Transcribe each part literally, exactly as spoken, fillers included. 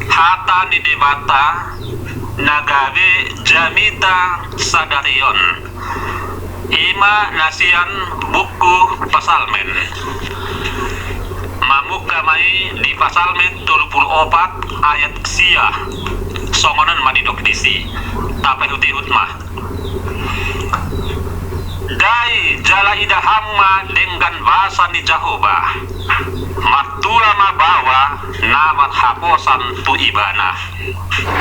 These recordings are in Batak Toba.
Hata ni Debata na gabe jamita sadari on, i ma na sian buku Psalmen. Mamungka ma i di Psalmen tolu pulu opat ayat sia. Songon on ma didok disi. Tapaihut-ihut ma. Dai jala ida hamu ma denggan basa ni Jahowa. Martua ma baoa na marhaposan tu Ibana.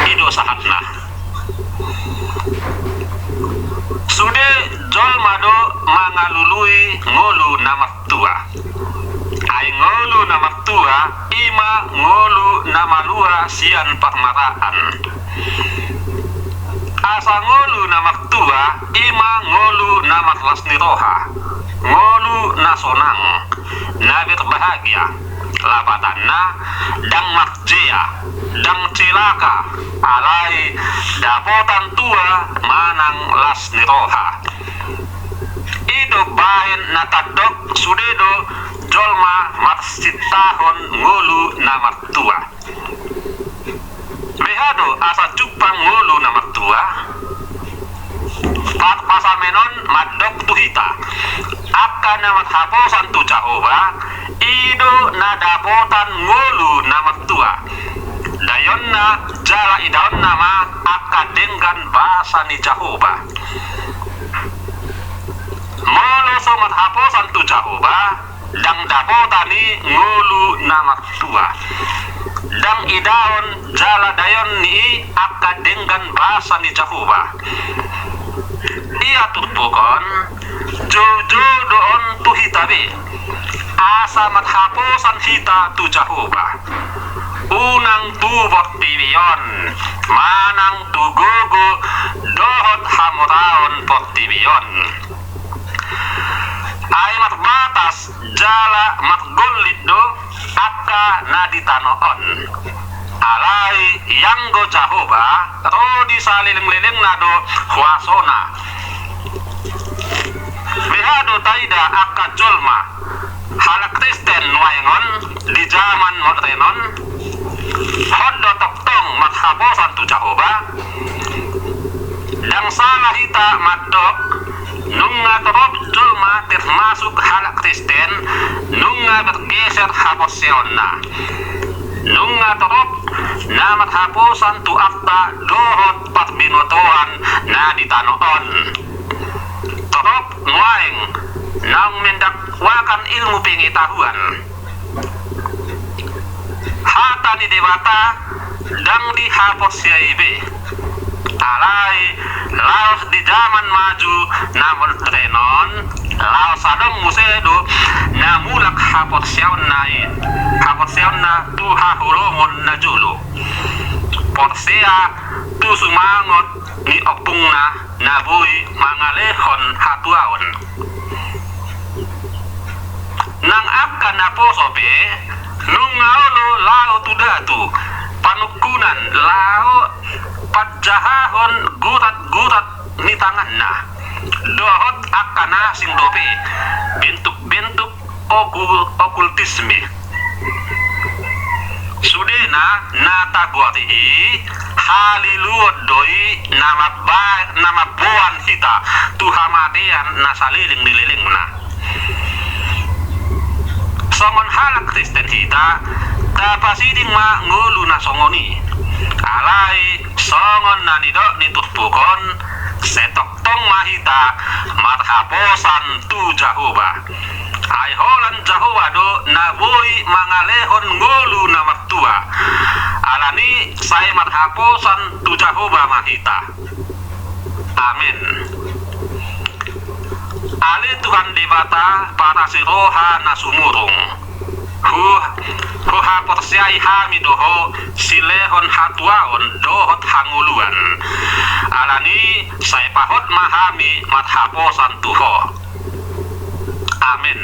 I do sahatna. Sude jolma do mangalului ngolu na martua. Ai ngolu na martua i ma ngolu na malua sian parmaraan. Asa ngolu na martua i ma ngolu na marlas ni roha, ngolu na sonang, na berbahagia. Lapatanna, ndang marjea, ndang celaka, alai dapotan tua manang las ni roha. I do baen na tandok sude do jolma marsintahon ngolu na martua. Beha do asa jumpang ngolu na martua? Psalmen on mandok tu hita, angka na marhaposan tu Jahowa, i do na dapotan ngolu na martua. Daionna jala idaonna ma angka denggan basa ni Jahowa. Molo so marhaposan tu Jahowa, ndang dapotan i ngolu na martua. Ndang idaon jala daion ni i angka denggan basa ni Jahowa. Ia turpuk on, joujou do on tu hita be. Asa marhaposan hita tu Jahowa. Unang tu portibi on, manang tu gogo dohot hamoraon portibi on. Ai marbatas jala margollit do angka na di tano on. Alai ianggo Jahowa ro di saleleng-lelengna do huasona. Beha do taida angka jolma halak Kristen nuaeng on di jaman modern on? Hot do tongtong marhaposan tu Jahowa? Ndang sala hita mandok, nunga torop jolma termasuk halak Kristen nunga bergeser haporseaonna. Nunga torop na marhaposan tu arta dohot parbinotoan na di tano on. Torop nuaeng naung mendakwakan ilmu pengetahuan. Hata ni Debata ndang dihaporseai be. Alai laos di jaman maju na modern on, laos adong muse do na mulak haporseaonna i, haporseaonna tu haholomon na jolo. Porsea tu sumangot ni ompungna na boi mangalehon hatuaon. Nang angka naposo pe nunga olo laho tu datu panungkunan laho panjahahon gurat-gurat ni tanganna dohot angka na asing dope bentuk-bentuk oku-, okultisme. Sudena na tagoari i haliluon do i na mamboan hita tu hamatean na saleleng ni lelengna. Songon halak Kristen hita, tapasiding ma ngolu na songon i. Alai songon na nidok ni turpuk on, sai tongtong ma hita marhaposan tu Jahowa. Ai holan Jahowa do na boi mangalehon ngolu na martua. Alani sai marhaposan tu Jahowa ma hita. Amen. Ale Tuhan Debata parasi roha na sumurung. Hu-, huhaporseai hami do Ho silehon hatuaon dohot hangoluan. Alani sai pahot ma hami marhaposan tu Ho. Amen.